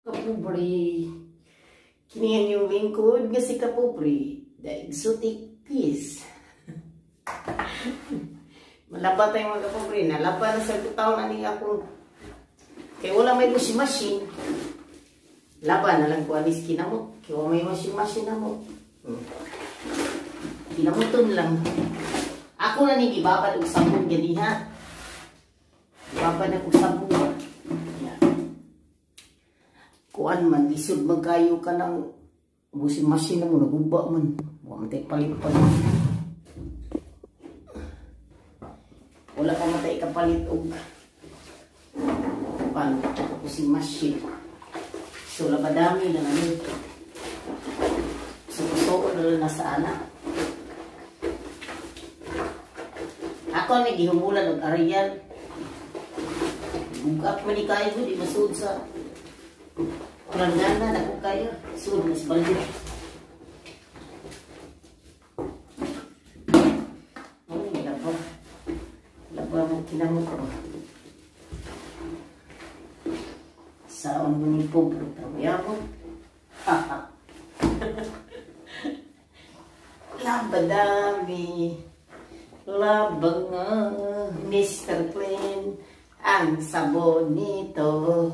Kapobre. Kini ang inyong lingkod nga si Kapobre, the exotic peace. Malaba tayo mga kapobre, nalaba na sa taon ani akong kay wala may washing machine. Laba na lang ko anis kinamot, kay wala may washing machine namo. Kinamuton lang. Ako na ni gibabad og sabon ganiha. Gibabad na og sabon ba. Kuan man lisod magkayo ka ng washing machine na mo naguba man. Wa man tay palit pa. Wala pa man tay kapalit og pan washing machine. So labadami na lang. So kusuon na lang na sa anak. Ako ni gihumulan og Ariel. Bugat man ni kayo di masud sa Pranggana na ko kayo. Sud mas balyo. Oh, laba. Laba mo kinamot ko. Saon mo ni pobre tawayabot. Laba dami. Laba nga, Mr. Clean, ang sabon nito.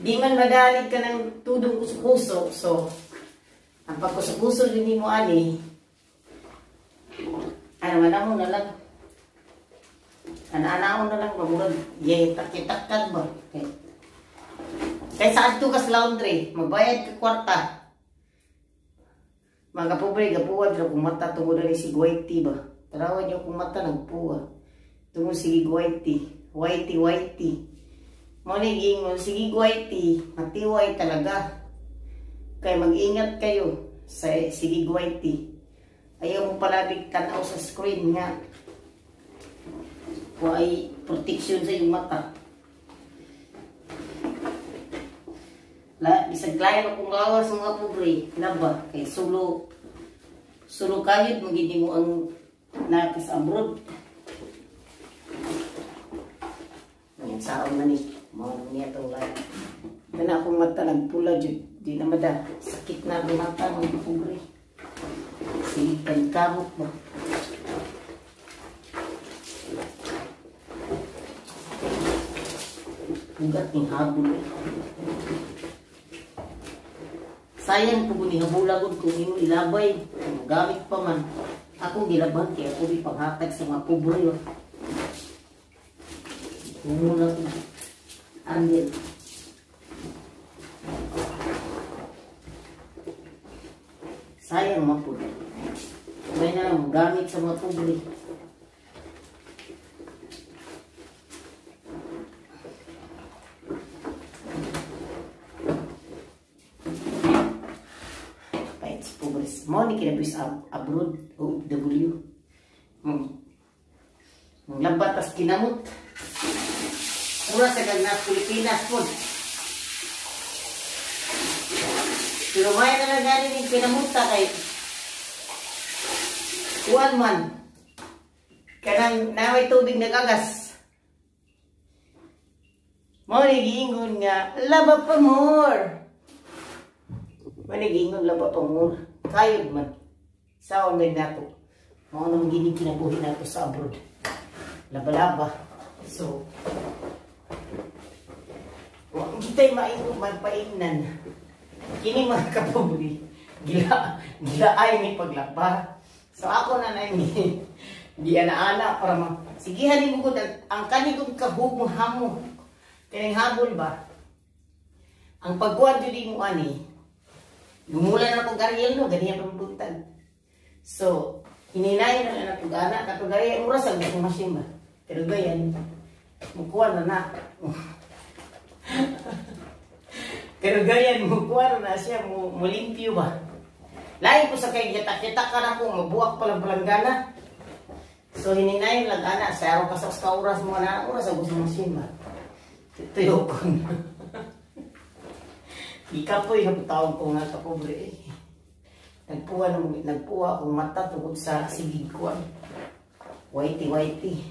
Di man madalig ka ng tudong kuso-kuso. So, ang pagkuso-kuso din mo ani, ano man mo na lang. Ana-anaon na lang, mamurag, yetak-yetak ba? Okay. Kaya sa adto ka sa laundry, magbayad ka kwarta. Mga kapobre, gapuwa, pero kung mata tungod na si Guaiti ba? Tarawan niyo kung mata, nagpuwa. Tungod si Guaiti. Whitey, whitey. Mo sige Guaiti, matiway talaga. Kaya mag-ingat kayo sa sige Guaiti. Ayaw mo palabig tanaw sa screen nga. Kuhay protection sa iyong mata. La, bisag layo akong lawas mga pobre, laba kay sulo sulo kayod magidi mo ang naka sa abroad. Ngayon saon na ni mao niya tong layo. Kana akong mata nagpula jud, di na mada sakit na ang mata mga pobre. Sige pagkamot ba. Ugat ni habol. Sayang po ni habulagod kung imo ilabay, gamit pa man. Ako gilabhan kay ako di panghatag sa mga pobre. Muna ko. Angel. Sayang man po. May na gamit sa mga pobre. Mo ni kinabis abroad OFW. Manglabat tas kinamot. Mura sa gagna Pilipinas po. Pero may na lang ganin yung kinamuta kay kuan man. Kanang naway tubig nagagas. Mo ni giingon nga laba pa more. Mo ni giingon laba pa more. Kayod man. Saon may nato. Mao na magiging kinabuhi nato sa abroad. Laba-laba. So, wa kitay maingon magpaingnan. Kini mga kapobre, gila ay ni paglaba. So ako na na ni giana-ana para ma sigihan nimo gud ang kani gud kahugmo hamo. Kining habol ba? Ang pagkuan jud nimo ani. Gumula na akong Ariel no, ganiya pang buntag. So, hininayon na lang ako gana, katong gaya, oras ang akong machine ba? Pero gayan, mukuha na na. Pero gayan, mukuha na na siya, mulimpyo ba? Lain ko sa kay kita-kita ka na ko, mabuak palang palanggana. So, hininayon lang ana, sa araw ka sa oras mo na, oras ang gusto machine ba? Tuyo ko na. Ikapoy na tawag ko nga kapobre eh. Nagpuwa akong mata tungkol sa sigig ko. Whitey, whitey.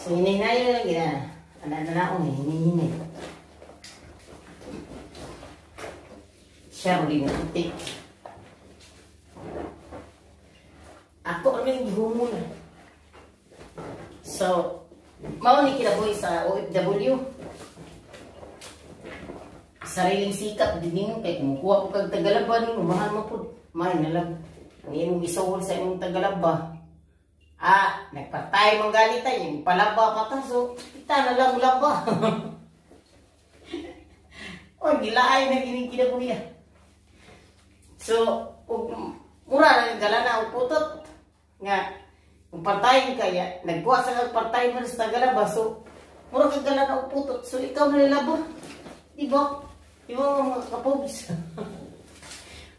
So hinay lang gina. Ana na na hinay-hinay. Siya rin mo tik. Ako ano yung gihumon. So, mao ni kinabuhi sa OFW. Sariling sikap din nimo kay kung kuha ko kag tagalaba nimo mahal mo pud. May na lang ang imong isuol sa imong tagalaba. Ah, nagpatay mong ganita yung palaba pa ta, so kita na lang laba. O gilaay na kining kinabuhi. So, ug mura na gala na og putot nga kung part-time kaya nagkuha sa kag part-timer sa tagalaba, so mura kag gala na og putot, so ikaw na laba. Di ba? Di ba mga kapobs?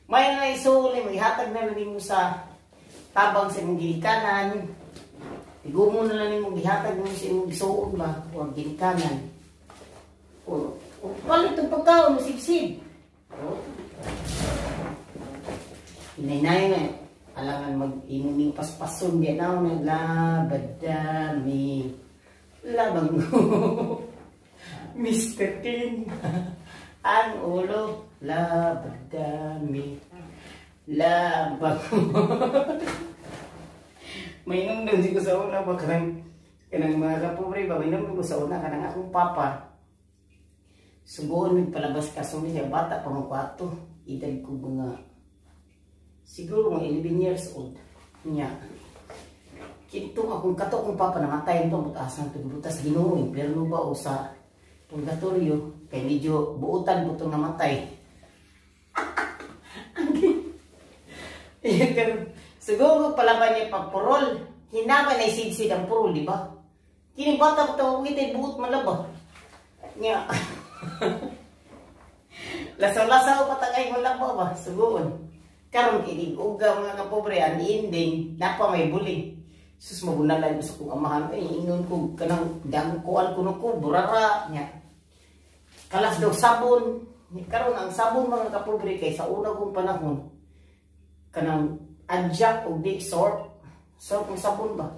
May na isuol ni maghatag na lang nimo sa tabang sa imong ginikanan. Igumo na lang nimo gihatag mo sa imong gisuon ba o ginikanan. O palit og pagkaon mo sibsib. O hinay-hinay na alangan mag-imong paspason di na naglabadami labang Mr. Clean ang ulo labadami labang. May nung ko sa una ba kanang kanang mga kapobre ba, may nung ko sa una kanang akong papa subuon mig palabas ka so niya bata pa mo ato edad ko mga siguro mga 11 years old niya. Kinto akong kato akong papa namatay nito butasan to butas Ginoo impierno ba o sa purgatorio kay medyo buutan butong namatay. Siguro palaban niya pagpurol. Hinaba na isidsid ang purol, di ba? Kini bata pa tawag itay buot man laba. Nya. Lasaw-lasaw patagay mo laba ba? Sugoon. Karon kinig uga mga kapobre ang ending napa may buling. Sus mabunalan ko sa kong amahan ay ingon ko kanang dangkuan kuno ko burara nya. Kalas daw sabon. Karon ang sabon mga kapobre kay sa una kong panahon kanang adjak og di soap. Soap ang sabon ba?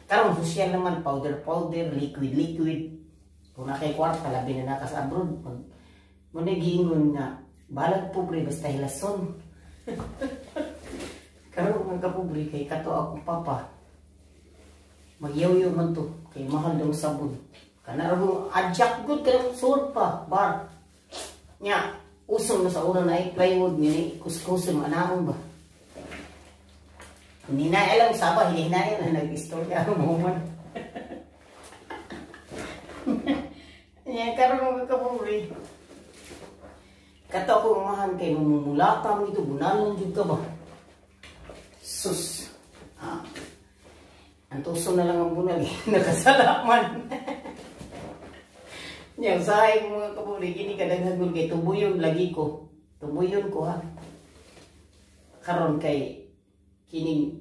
Karon social naman powder powder, liquid liquid. Kung na kay kwarta labi na naka sa abroad pag mo giingon nga balag pobre basta hilason. Karon mga kapobre kay kato akong papa magyaw-yaw man to kay mahal daw sabon. Kana ra adjak good kanang soap pa bar. Nya uso na sa una na plywood ni kuskuson anaon ba. Hindi na alam saba, hindi na alam na nag-istorya mo man. Yan, karon mga kapobre. Kato ako umahan kay mamumulatam ito, bunalan jud ka ba? Sus. Ah. Ang tuso na lang ang bunal, nakasalaman. Yan, sahay mga kapobre, kini kadaghagon kay tubuyon lagi ko. Tubuyon ko ha. Karon kay kining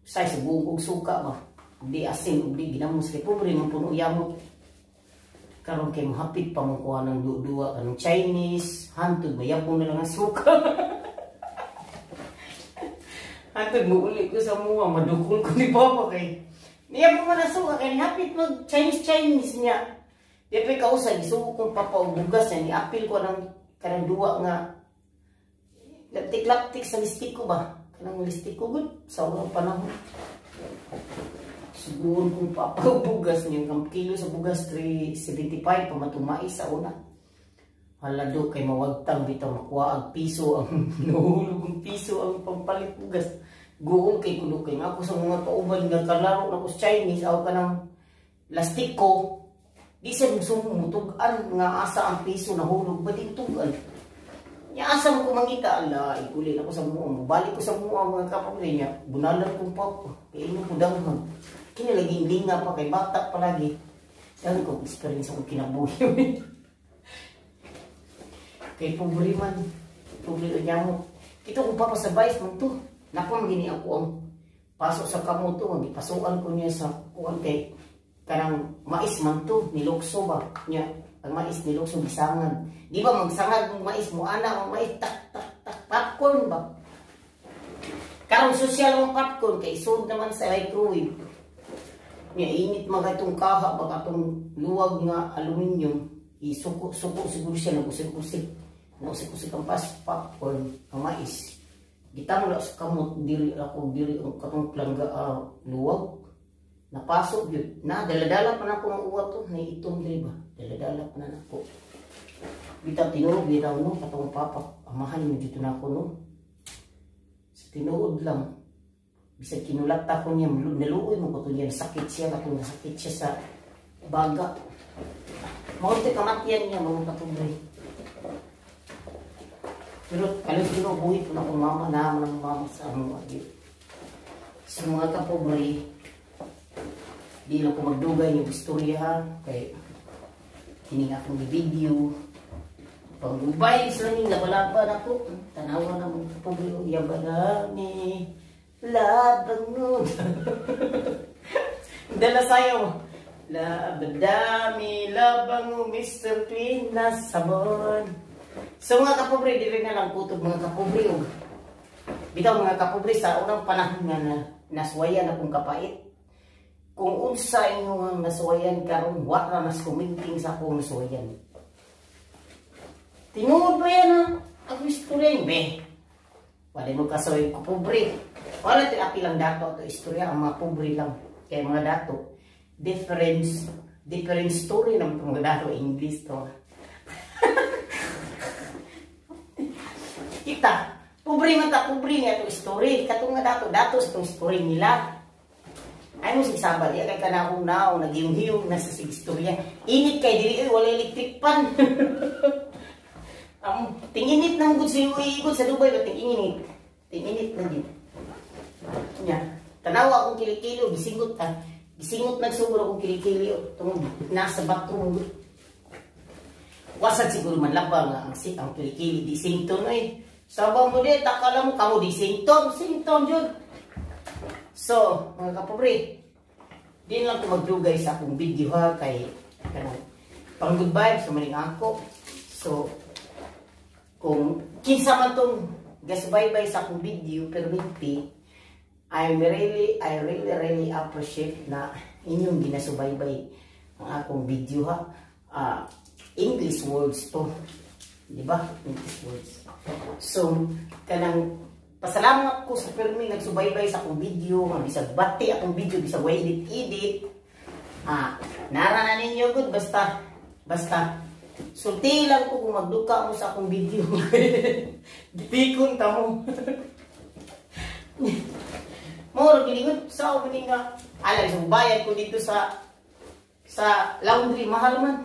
say sa buong og suka ba di asin ug di ginamos kay pobre man puno yamot. Karon kay mohapit pa mo kuha ng duwa kanang Chinese hantod mayabong na lang ang suka. Hantod mo uli ko sa muwa madukol ko ni papa kay niyabong man ang suka kay hapit mag Chinese Chinese niya. Di pa kausa gisuko kong papa og bugas niya niapil ko ng kanang duwa nga laptik-laptik sa listik ko ba. Kanang listik ko good sa unang panahon. Siguro kung papabugas niyo ang kilo sa bugas 375 pa matumais sa una. Hala do kay mawagtang bitaw makuha ang piso ang nahulog ang piso ang pampalit bugas. Guol kay kuno kay nga ako sa mga kauban nga kalaro na ko sa Chinese aw kanang lastik ko. Di sa mutug-an nga asa ang piso nahulog ba di tugan. Nya asa mo ko mangita ala iguli ako sa muo balik ko sa muo mga kapobre niya bunalan kong papa kay imo ko danghang kini laging linga pa kay bata pa lagi dahil ko experience akong kinabuhi. Kay pobre man pobre niya mo ito kong papa sa vice man to napang gini ako ang pasok sa kamot to gipasukan ko niya sa kuan kay kanang mais man to nilukso ba niya. Ang mais nilukso gisangan. Di ba magsangag ng mais mo ana ang mais tak tak tak popcorn ba? Karon sosyal ang popcorn kay sold naman sa microwave. Nya init man kay itong kaha, baka itong luwag nga aluminum, isuko-suko siguro siya, nag-usik-usik. Nag-usik-usik ang pas, popcorn, ang mais. Gitamo na sa kamot, diri ako, diri ang katong plangga, luwag. Napasok yun. Na, dala-dala pa na ako ng uwat to. Naiitom diri ba? Dala-dala pa na ako. Bitaw tinuod, bitaw no, katong papa. Amahan mo dito na ako no. Sa tinuod lang. Bisag kinulat ako niya, naluoy mo ko to niya, nasakit siya, katong nasakit siya sa baga. Mao ti kamatian niya, mga kapobre. Pero kalos gino buhi po na akong mama, naman ang mama sa mga sa mga kapobre. Di lang ko magdugay yung istorya ha, kay kini nga akong video. Pang vibes lang yung laba-laba na ko. Tanawa na mga kapobre, yabalami, labangon. Dala sayo. Labadami, labango, Mr. Clean na sabon. So mga kapobre, dili na lang kutob mga kapobre. Og bitaw mga kapobre, sa unang panahon nga na nasuwayan akong kapait. Kung unsa inyong nasuwayan karon, wa ra mas kuminting sa akong nasuwayan. Tinuod ba yan ha? Ang istorya yun, be. Wala mo kasoy ko pobre. Wala ti lang dato to istorya, ang mga pobre lang. Kaya mga dato, different story ng mga dato, English to. Kita, pobre man ta, pobre nga itong story. Katong nga dato, dato sa itong story nila. Ay mo sigsaba, di kay kanahong nao, nagyung-hiyong na sa istorya. Init kay dili, wala electric pan. Ang tinginit nang gud sa UAE sa Dubai ba tinginit. Tinginit na din. Nya, tanawa akong kilikili, gisingot ta. Gisingot nagsugod akong kilikili tungod nasa bathroom. Wasad siguro man laba nga ang sit ang kilikili di sington oy. Sabang mo di takala mo kamo di sington, sington jud. So, mga kapobre, di lang ko magdugay sa akong video ha kay kanang pang good vibes man ako. So, kung kinsa man tong gasubaybay sa akong video pero minti, I really really appreciate na inyong ginasubaybay ang akong video ha. English words to, di ba? English words. So kanang pasalamat ko sa pirmi nagsubaybay sa akong video, nga bisag bati akong video, bisag way edit edit. Nara na ninyo good, basta basta sulti lang ko kung magduka mo sa akong video. Gipikon ta mo. Moro gilingon sa ni nga alam sa bayad ko dito sa laundry mahal man.